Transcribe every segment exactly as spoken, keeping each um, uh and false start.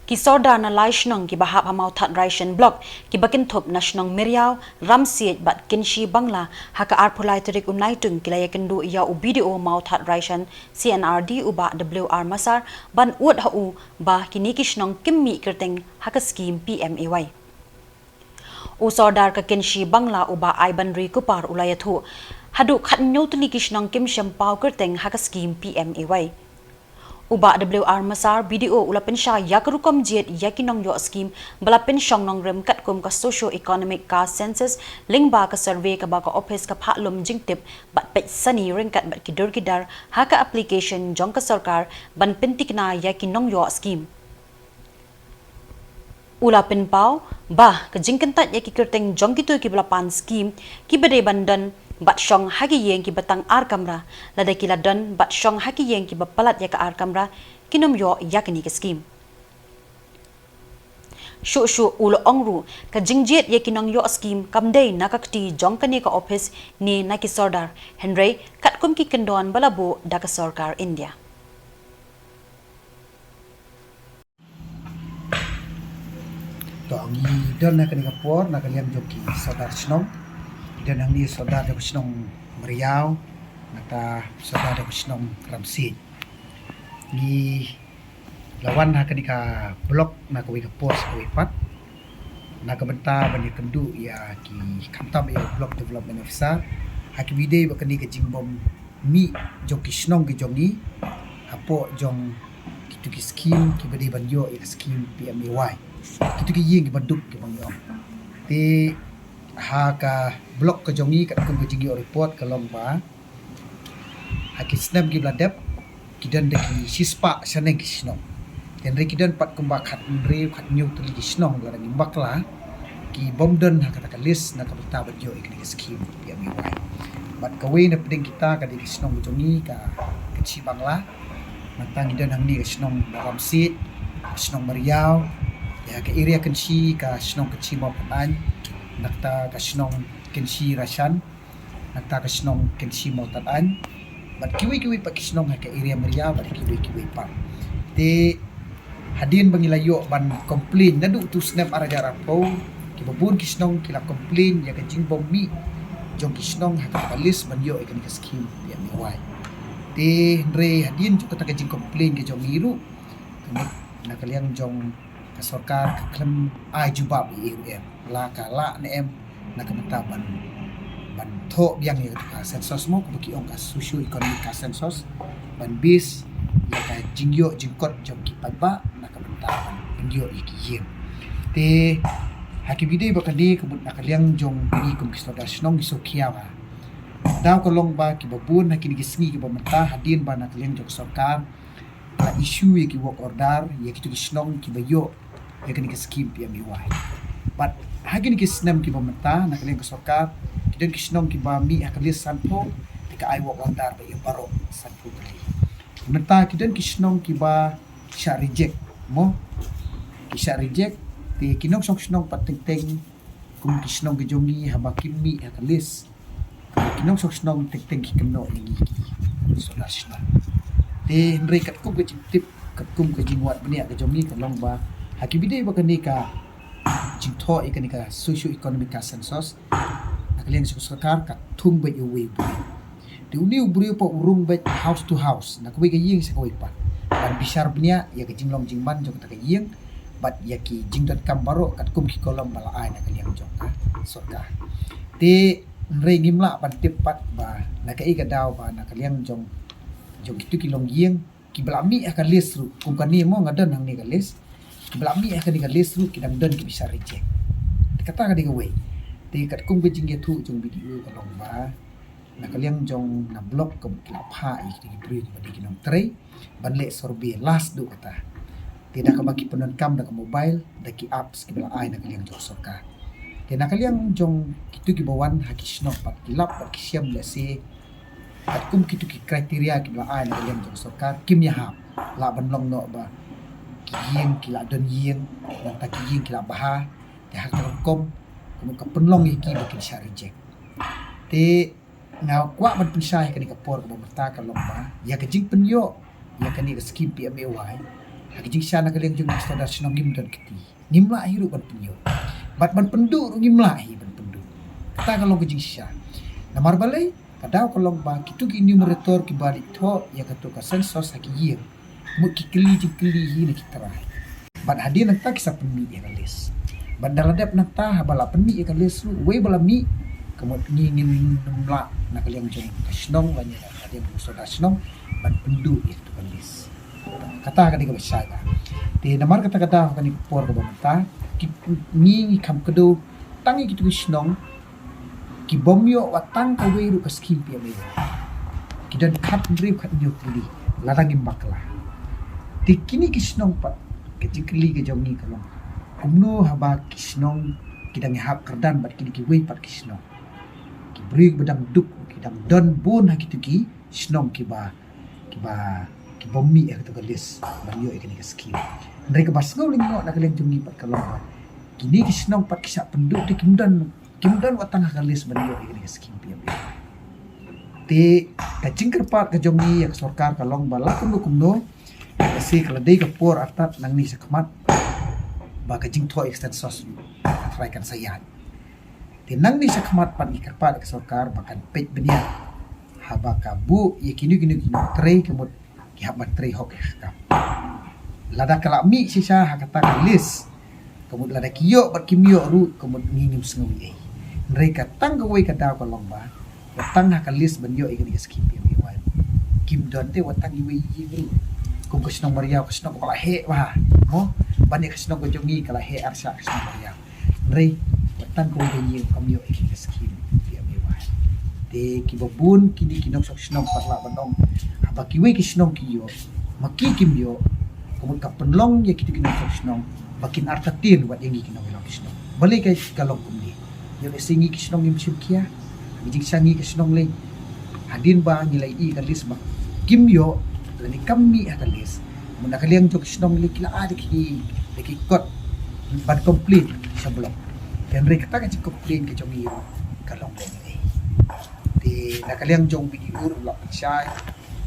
Ki Sordar na lai shnong kiba hap ha Mawthadraishan Block, kiba kynthup na shnong Meriaw, Ramsiej bad Kynshi Bangla, ha ka arphew lai tarik u Naitung ki la ïakynduh ïa u B D O Mawthadraishan C N R D u Bah W R Masar, ban ud ha u ba kine ki shnong kim mih kyrteng ha ka skhim P M A Y. U Sordar ka Kynshi Bangla u Bah Aibanri Kupar u la ïathuh, haduh khathynñiew tylli ki shnong kim shym paw kyrteng ha ka skhim P M A Y. U Bah W R Masar, B D O, u la pynshai ïa ka rukom jied ïa ki nongïoh skhim ba la pynshong nongrim katkum ka socio-economic caste census, lyngba ka survey kaba ka ophis ka phah lum jingtip bad peit sani ryngkat bad ki dur ki dar ha ka application jong ka sorkar ban pynthikna ïa ki nongïoh skhim. U la pynpaw ba ka jingkyntait ïa ki kyrteng jong kito kiba la pan skhim, kiba dei ban don bad shong ha ki ïing kiba tang ar kamra, lada ki la don bad shong ha ki ïing kiba palat ïa ka ar kamra, kin ym ïoh ïa kane ka skhim. Shuh shuh u la ong ruh, ka jingjied ïa ki nongïoh skhim kam dei na ka kti jong kane ka ophis ne na ki Sordar, hynrei katkum ki kyndon ba la buh da ka sorkar India. To, ngi don ha kane ka por na ka liang jong ki Sordar shnong. Ngi don hangne Sordar jong ka shnong Meriaw, nangta Sordar jong ka shnong Ramsiej. Ngi la wan ha kane ka block na kawei ka por sha kawei pat, na ka bynta ban ïakynduh ïa ki, khamtam ïa u Block Development Officer ha kaba ïadei bad kane ka jingbym mih jong ki shnong ki jong ngi hapoh jong kito ki skhim kiba dei ban ïoh ïa ka skhim P M A Y. Kito ki ïing kiba duk kiba ngi ong. Te ha ka block ka jong ngi, katkum ka jingïoh report ka long ba ha ki snem kiba la dep, ki don da ki shispah shaneng ki shnong. Te hynrei ki don pat kumba khathynriew, khathynñiew tylli ki shnong lada ngim bakla, ki bym don ha kata ka list na ka bynta ban ïoh ïa kane ka skhim P M A Y. Bad kawei na pdeng kita ka dei ka shnong ka jong ngi, ka Kynshi Bangla. Nangta ngi don hangne ka shnong Ramsiej, ka shnong Meriaw, ïa ka area Kynshi, ka shnong Kynshi Mawthadraishan, nangta ka shnong Kynshi Raishan, nangta ka shnong Kynshi Mawthadraishan, bad kiwei kiwei pat ki shnong ha ka area Meriaw, bad kiwei kiwei pat. Te hadien ba ngi la ïoh ban complain naduh utu u snem ar hajar arphew, kiba bun ki shnong ki la complain ïa ka jingbym mih jong ki shnong ha ka list ban ïoh ïa kane ka skhim P M A Y. Te hynrei hadien jong kata ka jingcomplain ka jong ngi ruh, ka mut na ka liang jong ka sorkar ka khlem ai jubab ïa u em, la ka lah ne em na ka bynta ban, ban thoh biang ïa ka census mo, kaba ki ong ka socio economic caste census, ban base ïa ka jingïoh jingkot jong ki paidbah na ka bynta ban pynïoh ïa ki ïing. Te ha kaba ïadei bad kane, ka mut na ka liang jong ngi kum ki Sordar shnong ngi sngewkhia ba daw ka long ba kiba bun ha kine ki sngi kiba mynta, hadien ba na ka liang jong ka sorkar la issue ïa ki work order ïa kito ki shnong kiba ïoh ïa kane ka skhim P M A Y. Bad ha kine ki snem kiba mynta, na ka liang ka sorkar, ki don ki shnong kiba mih ha ka list sanphew, te ka ai work order ba ïa baroh sanphew tylli. Mynta ki don ki shnong kiba shah reject mo, ki shah reject. Te ki nongshong shnong pat teng teng kum ki shnong ki jong ngi haba kim mih ha ka list, ki nongshong shnong teng teng ki kynnoh ïa ngi ki Sordar shnong. Te hynrei katkum ka jingtip, katkum ka jingwad bniah ka jong ngi ka long ba ha kaba ïadei bad kane ka jingthoh ïa kane ka socio economic caste census, na ka liang jong ka sorkar ka thung beit ïa uwei u briew. Te une u briew pat u rung beit house to house, na kawei ka ïing sha kawei pat, ban bishar bniah ïa ka jinglong jingman jong kata ka ïing bad ïa ki jingdonkam baroh katkum ki kolom ba la ai na ka liang jong ka sorkar. Te hynrei ngim lah ban tip pat ba na kaei ka daw ba na ka liang jong, jong kito ki longïing kiba la mih ha ka list ruh, kum kane mo nga don hangne ka list, kiba la mih ha kane ka list ruh ki dang don kiba shah reject. Te kata ka dei kawei. Te katkum ka jingïathuh jong B D O ka long ba na ka liang jong na block ka, ki la phah ïa kito ki briew kiba dei ki nongtrei ban leh survey last duh kata. Te da kaba ki pyndonkam da ka mobile, da ki apps kiba la ai na ka liang jong ka sorkar. Te na ka liang jong kito kiba wan ha ki shnong pat ki lap bad ki shem lehse katkum kito ki criteria kiba la ai na ka liang jong ka sorkar kim ïahap. Lah ban long noh ba ki ïing ki la don ïing, nangta ki ïing ki la bha, te ha ka rukom ka mut ka pynlong ïa ki ba kin shah reject. Te nga kwah ban pynshai ha kane ka por kaba mynta ka long ba ïa ka jingpynïoh ïa kane ka skhim P M A Y, Ha ka jingshisha na ka liang jong ngi ki sordar shnong ngim don kti. Ngim lah hi ruh ban pynïoh. Bad ban pynduh ruh ngim lah hi ban pynduh. Kata ka long ka jingshisha. Namar balei, ka daw ka long ba kito ki enumerator kiba leit thoh ïa kato ka census ha ki ïing, mut ki kylli jingkylli hi na ki trai. Bad hadien nangta ki sa pynmih ïa ka list. Bad da la dep nangta, haba la pynmih ïa ka list ruh, uwei ba la mih, ka mut ngi ngim lah na ka liang jong ka shnong lane na ka liang jong u sordar shnong ban pynduh ïa kato ka list. Kata ka dei kaba shai bha. Te namar kata ka daw ha kane ka por kaba mynta, ki, ngi, ngi kham kdew tang ïa kito ki shnong ki bym ïoh wat tang kawei ruh ka skim P M A Y. Ki don khathynriew khathynñiew tylli, lada ngim bakla. Te kine ki shnong pat, ka jingkylli ka jong ngi ka long, kumno haba ki shnong ki dang ïahap kyrdan bad kine kiwei pat ki shnong? Ki briew kiba dang duk, ki dang don bun ha kito ki shnong kiba, kiba, ki bym mih ha kato ka list ban ïoh ïa kane ka skim. Hynrei kaba sngew lyngngoh na ka liang jong ngi pat ka long ba kine ki shnong pat ki shah pynduh te kim don, kim don wat tang ha ka list ban ïoh ïa kane ka skim P M A Y. Te ka jingkyrpad ka jong ngi ïa ka sorkar ka long ba la kumno kumno, lehse ka la dei ka por artat nangne shakhmat ba ka jingthoh ïa ka census ka trai kan sa ïaid. Te nangne shakhmat pat ngi kyrpad ïa ka sorkar ba kan peit bniah haba ka buh ïa kino kino ki nongtrei, ka mut ki hap ban trei hok ïa ka kam. Lada ka la mih shisha ha kata ka list, ka mut lada ki ïoh bad kim ïoh ruh, ka mut ngi ngim sngew ei ei. Hynrei ka tang kawei ka daw ka long ba wat tang ha ka list ban ïoh ïa kane ka skim P M A Y kim don te wat tang iwei i ruh. Kum ka shnong Mariaw, ka shnong kaba la heh bha, mo? Ban ïa ka shnong ka jong ngi ka la heh arshah ka shnong Mariaw. Hynrei wat tang kawei ka ïing kam ïoh ïa ka skim P M A Y. Te kiba bun kine ki nongshong shnong pat lah ban ong, haba kiwei ki shnong ki ïoh, ma ki kim ïoh, ka mut ka pynlong ïa kito ki nongshong shnong ba kin artatien wat ïa ngi ki nongïalam shnong. Balei ka, ka long kumne? Ïoh lehse ngi ki shnong ngim shim khia, ngi jingshisha ngi ki shnong lei. Hadien ba ngi la ïohi ka list ba kim ïoh lane kam mih ha ka list, mut na ka liang jong ki shnong lei ki la ai da ki, da ki kot ban complain sha block. Te hynrei kata ka jingcomplain ka jong ngi ruh ka long lei. Te na ka liang jong B D O ruh la pynshai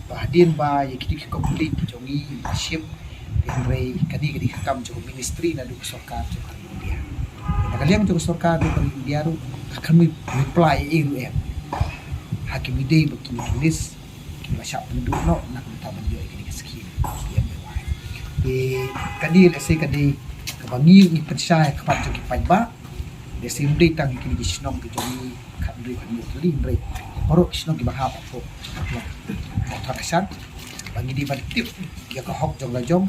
ba hadien ba ïa kito ki complain ki jong ngi la shim, te hynrei kane ka dei ka kam jong ka ministry naduh ka sorkar jong ka ri India. Te na ka liang jong ka sorkar jong ka ri India ruh ka khlem reply ei ei ruh em ha kiba dei ba kine ki list kiba la shah pynduh noh na ka bynta ban ïoh ïa kane ka skim P M A Y. Te kane lehse ka dei kaba ngi, ngi pynshai ha khmat jong ki paidbah. Lehse ym dei tang ïa kine ki shnong ki jong ngi khathynriew khathynñiew tylli, hynrei baroh ki shnong kiba hap hapoh Mawthadraishan, ba ngi dei ban tip ïa ka hok jong la jong.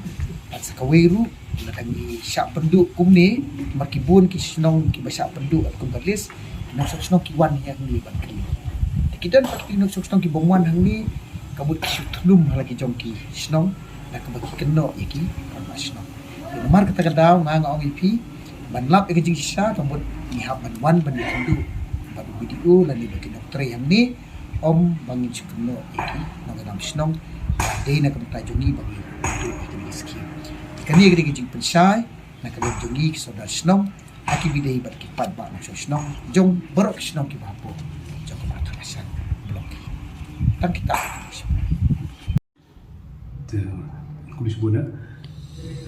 Bad sa kawei ruh, lada ngi shah pynduh kumne, namar ki bun ki shnong kiba shah pynduh kum ka list, ki nongshong shnong ki wan ïa ngi ban kylli. Te ki don pat ki nongshong shnong ki bym wan hangne, ka mut ki shu thnum ha la ki jong ki shnong, da kaba ki kynnoh ïa ki rangbah shnong. Te namar kata ka daw nga, nga ong ïa phi ban lap ïa ka jingshisha, ka mut ngi hap ban wan ban ïakynduh bad u B D O lane bad ki nongtrei hangne, ym ba ngin shu kynnoh ïa ki nongïalam shnong. Dei na ka bynta jong ngi ba ngin ïakynduh ïa kine ki skim. Kane ka dei ka jingpynshai na ka liang jong ngi ki sordar shnong ha kiba dei bad ki paidbah nongshong shnong jong baroh ki shnong kiba hapoh jong ka Mawthadraishan block. Tang kita. Te, khublei shibun eh.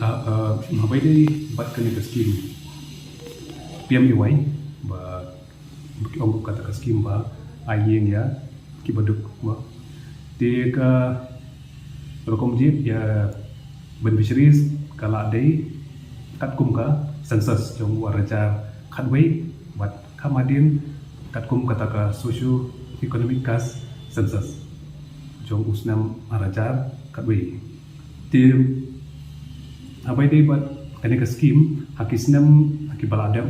Ah, ah, haba ïadei bad kane ka skim P M A Y, ba, ba ki ong kata ka skim ba ai ïing ïa kiba duk, ba. Te ka rukom jied ïa beneficiaries ka la dei katkum ka census jong u ar hajar khatwei, bad kham hadien katkum kata ka socio economic caste census jong u snem ar hajar khatwei. Te haba ïadei bad kane ka skim, ha ki snem ha kiba la dep,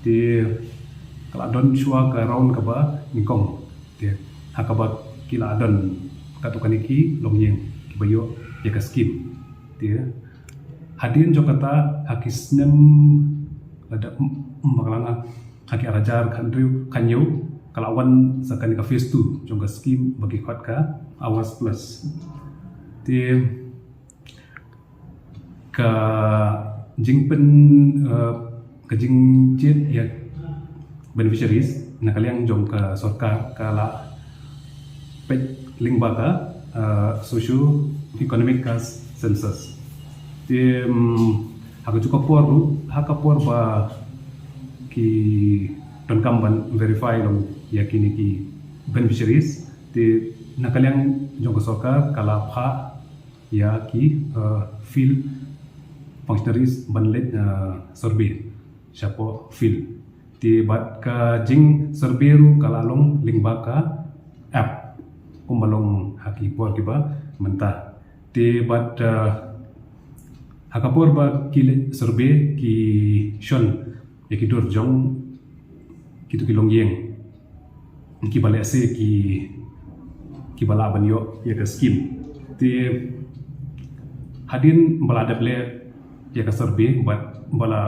te ka la don shuwa ka round kaba nyngkong. Te ha kaba ki la don katto katne ki longïing kiba ïoh ïa ka skim. Te hadien jong kata, ha ki snem, lada, m-, m-, bakla nga, ha ki ar hajar khathynriew khathynñiew, ka la wan sa kane ka phase two jong ka skim ba ki khot ka Awas Plus. Te ka jingpyn, eh, ka jingjied ïa beneficiaries na ka liang jong ka sorkar ka la peit lyngba ka, eh, socio economic caste census. Te, um, ha ka juh ka por ruh, ha ka por ba ki donkam ban verify long ïa kine ki beneficiaries, te na ka liang jong ka sorkar ka la phah ïa ki, uh, field functionaries ban leit, uh, survey shapoh field. Te bad ka jing survey ruh ka la long lyngba ka app, kumba long ha ki por kiba mynta. Te bad, uh, ha ka por ba ki leit survey ki shon ïa ki dur jong kitu ki longïing kiba lehse ki, kiba lah ban ïoh ïa ka skim. Te hadien ba la dep leh ïa ka survey bad ba la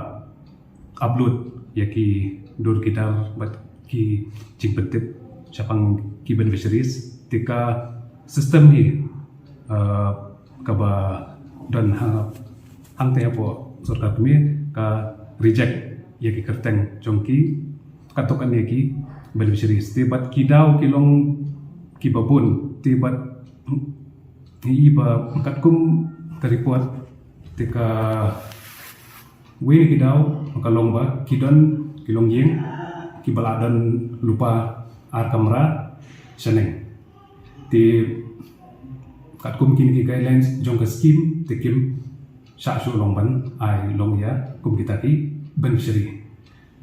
upload ïa ki dur ki dar bad ki jingpyntip shaphang ki beneficiaries, te ka system hi, uh, kaba don ha, hangta hapoh sorkar kmie ka reject ïa ki kyrteng jong ki katto katne ki beneficiaries. Te bad ki daw ki long kiba bun, te bad i ba katkum ka report, te ka wei na ki daw ka long ba ki don ki longïing kiba la don lypa ar kamra shaneng. Te katkum kine ki guidelines jong ka skim, te kim shah shuh long ban ai long ïa kum kita ki beneficiary.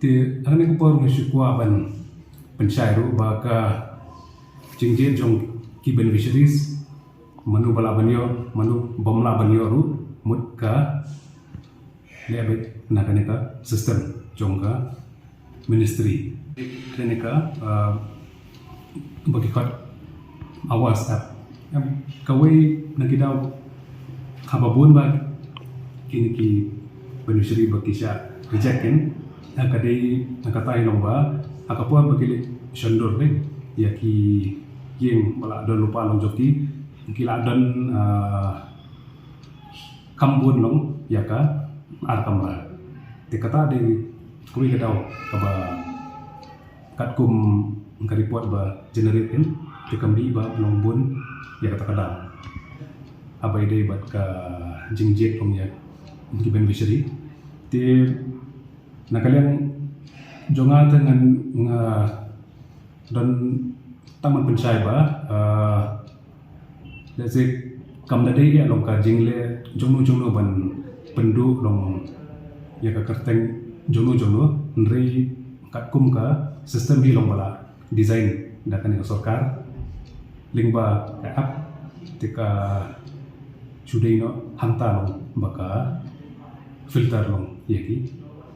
Te ha kane ka por nga shu kwah ban pynshai ruh ba ka jingjied jong ki beneficiaries, mano ba lah ban ïoh, mano bym lah ban ïoh ruh, mut ka leh beit na kane ka system jong ka ministry. Kane ka, uh, ba ki khot Awas app. Em, kawei na ki daw haba bun ba kine ki beneficiary ba ki shah reject kin, ha ka dei na kata hi long ba ha ka por ba ki leit shon dur ïa ki ïing ba la don lypa long jong ki, ki la don, ah, kam bun long ïa ka ar kamra. Te kata dei kawei ka daw kaba katkum ka report ba generate in, te kam dei ba long bun ïa kata ka daw. Haba ïadei bad ka jingjied long ïa ki beneficiary. Te na ka liang jong nga te ngan, nga don tang ban pynshai ba, ah, lehse kam da dei ïa long ka jingleh jongno jongno ban pynduh long ïa ka kyrteng jongno jongno, hynrei katkum ka system hi long ba la design da kane ka sorkar lyngba ka app, te ka shu dei noh hangta long ba ka filter long ïa ki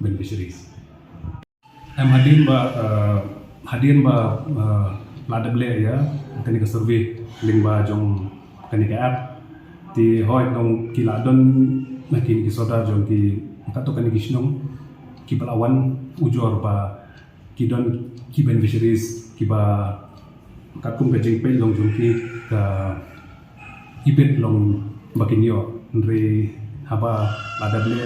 beneficiaries. Em, hadien ba, eh, hadien ba, eh, la dep leh ïa kane ka survey lyngba jong kane ka app, te hooid long ki la don na kine ki sordar jong ki, katto katne ki shnong kiba la wan ujor ba ki don ki beneficiaries kiba katkum ka jingpeit long jong ki ka ibit long ba kin ïoh, hynrei haba la dep leh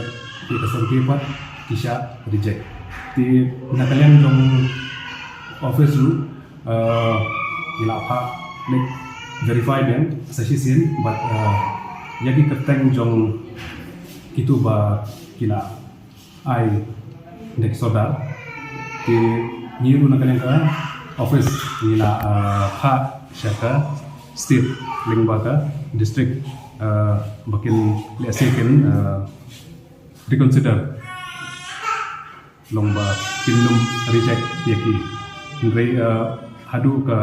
ïa ka survey pat ki shah reject. Te na ka liang jong office ruh, eh, ngi la phah leit verify biang sa shisien bad, eh, ïa ki kyrteng jong kitu ba ki la ai da ki sordar. Te ngi ruh na ka liang ka office ngi la, ah, phah sha ka state lyngba ka district, ah, ba kin lehse kin, ah, reconsider long ba kin nym reject ïa ki. Hynrei, ah, haduh ka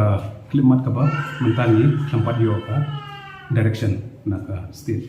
khyllipmat kaba mynta ngi khlem pat ïoh ka direction na ka state.